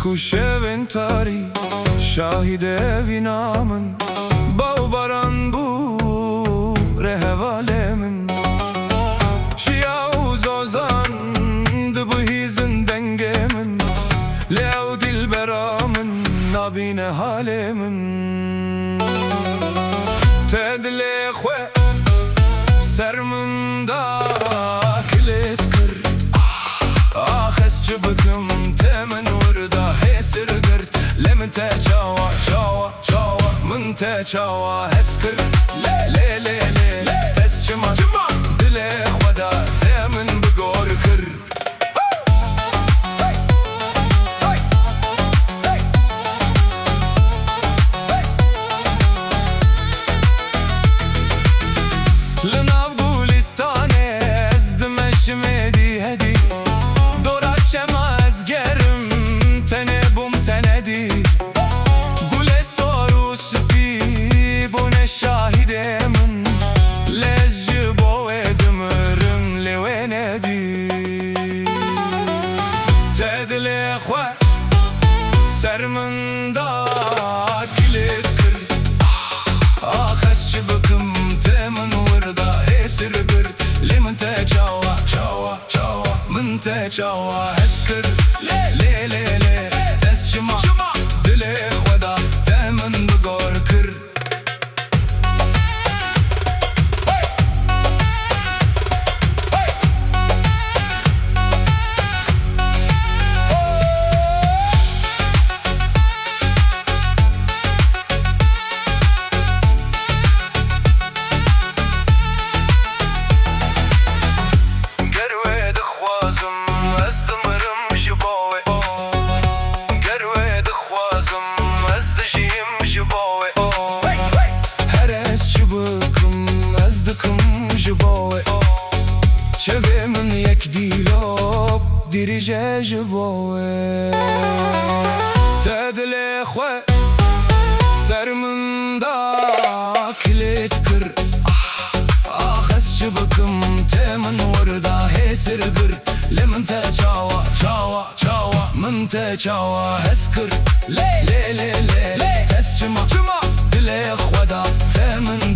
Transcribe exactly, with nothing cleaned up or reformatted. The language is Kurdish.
Ku şevên tarî şahidê evîna min, baw baran bû rê hevalê min. Çiya û zozan dibihîzin dengê min, lê ew dilbera min nabîne halê min. Te dilê xwe ser min da kilêt kir. Ax ez çi bikim, te min wir da hêsir girt. Lê min te çawa, çawa, çawa, min te çawa hez kir? Lê, lê, lê, lê, lê, te ez çima, çima dilê xwe da te min bi gor kir. Li nav gulîstanê ez dimeşim êdî hedî. Dora çema ez gerim, tenê bûm tenedî. Gulê sor û spî bûne şahidê min. Lê ez ji bo wê dimirim, lê wê nedî. Te dilê xwe ser min da kilêt kir. Ax ez çi bikim, te min wir da hêsir girt. Lê min te çawa, çawa, çawa, min te çawa hez kir? Lê, lê, lê, lê, te ez çima, çima dilê xwe da te min bi gor kir? Ger wê dixwazim, ez dimirim ji bo wê. Ger wê dixwazim, ez dijîm ji bo wê. Her ez çi bikim, ez dikim ji bo wê. Çavê min yek dîlop dirije ji bo wê. Te dilê xwe ser min da kilêt kir. Ax, ax, ez çi bikim, te min wir da hêsir girt. Lê min te çawa, çawa, çawa, min te çawa hez kir? Lê, lê, lê, lê, lê, te ez çima, çima dilê xwe da te min